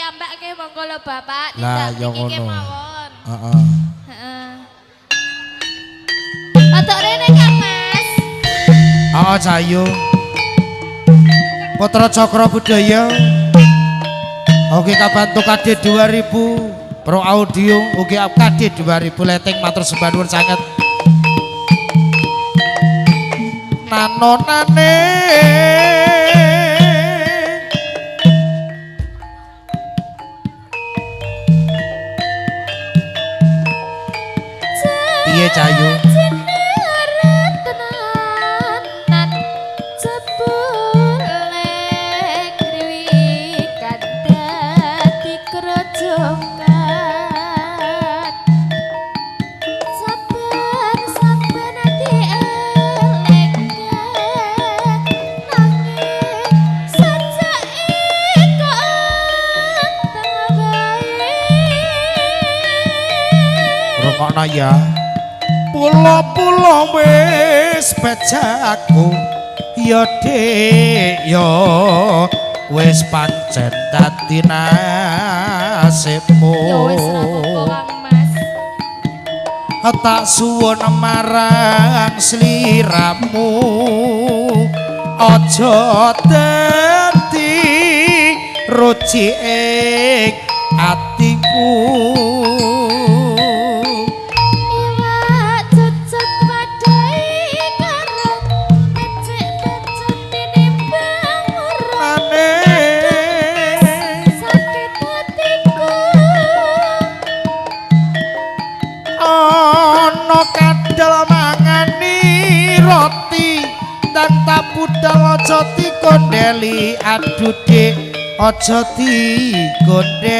piyambak nggih monggo lho Bapak. Lah, Tindak ya mriki ngono. kemawon. Heeh. Heeh. Rodok rene Kang Mas. Heeh, Cahayu. Putra Cakra Budaya. Oke kabantu KD 2000 Pro Audio, oke KD 2000 leteng matur sembah nuwun sanget. Nanonane piye Cahayu? Rungokno ya. Pulo-pulo wis bejaku ya Dik ya wis pancen dadi nasibmu. Ya wis ra apa-apa Kang Mas. Tak suwun marang sliramu aja dadi rucik atiku. Iwak cucut wadai karung becik-becik tinimbang urung Ane sakit hatiku. ana kadal mangani roti dan tak budal aja dikondeli aduh Dik aja dikondeli.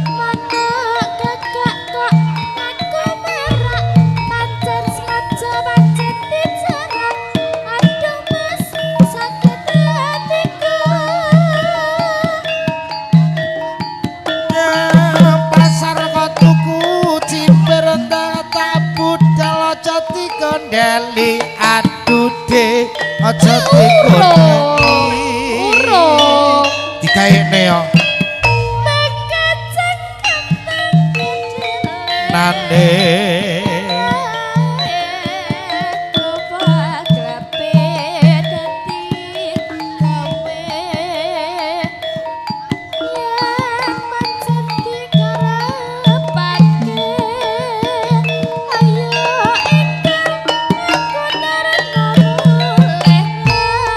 Manuk gagak kok ngaku merak pancen sengaja pancen dijarak aduh Mas sakit hatiku. Pasar kok tuku cipir tak budal aja dikondeli aduh Dik aja dikondeli. Urung. Digaekne yo Bekacang kentang gedhe. nane.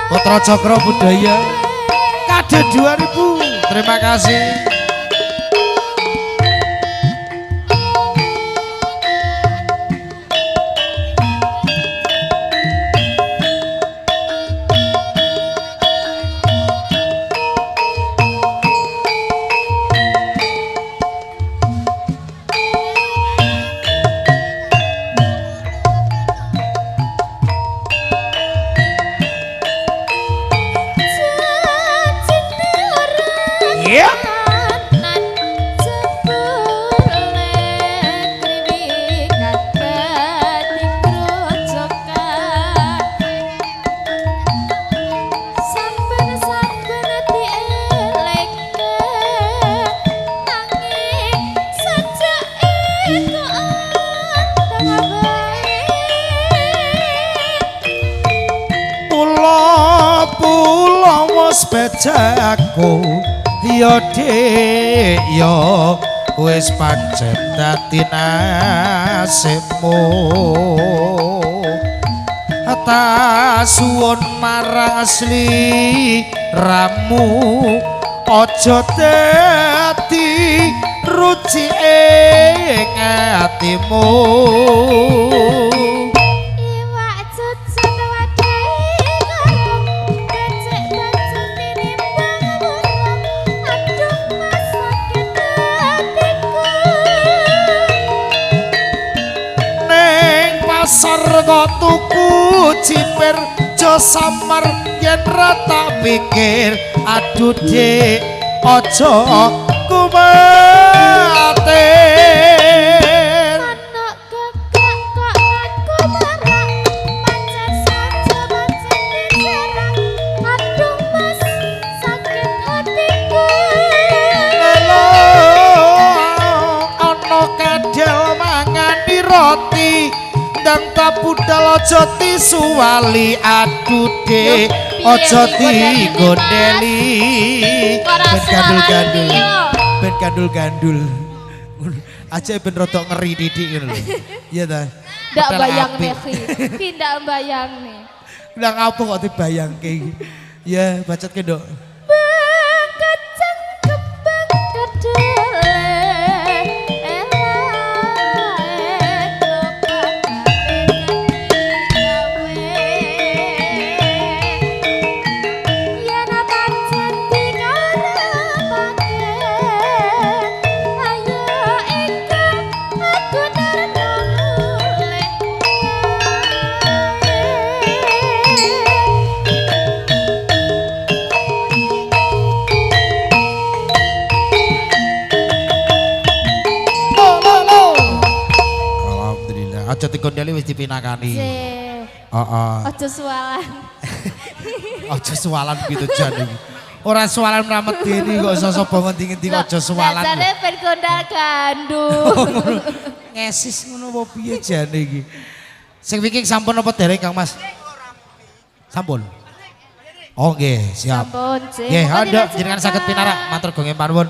Putra Cakra Budaya KD 2000 terima kasih. Iya. Pulo-pulo wis bejaku ya Dik ya wis pancen dadi nasibmu. Tak suwun marang sliramu aja dadi rucik ing atimu. Iwak cucut wadai karung becik-becik tinimbang burung aduh Mas sakit hatiku. Ning pasar kok tuku cipir jo samar yen ra tak pikir aduh Dik aja kuwatir. Manuk gagak kok ngaku merak pancen saja pancen dijarak aduh Mas ora budal aja disuwali adude aja digondeli. Ora Ben gandul-gandul. suwalan piye lho? Ben gandul-gandul. Aja ben rodok ngeri didik ngono lho. Iya ta? Ndak Pedal bayang apik. nih, Ki ndak bayang nih. Lah ngapa kok dibayangke iki? Ya, bacot ke, Nduk. Kacang kembang kedele elae klopak gawe yen pancen dikarepake ayo ingkang aku darno mulih. Lo lo lo. Alhamdulillah. Aja digondeli wis dipinakani. Sih, Heeh. aja sualan. Aja suwalan gitu jan iki. Ora suwalan ora medeni kok sosok ngendi-ngendi kok aja suwalan. Jane ben gondal gandul. Ngesis ngono apa piye jane iki. Sing wingi sampun apa dereng Kang Mas? Sampun. Oh nggih, siap. Sampun, sih. Nggih, Monggo nduk jenengan dilajengaken. saged pinarak matur gongeng panuwun.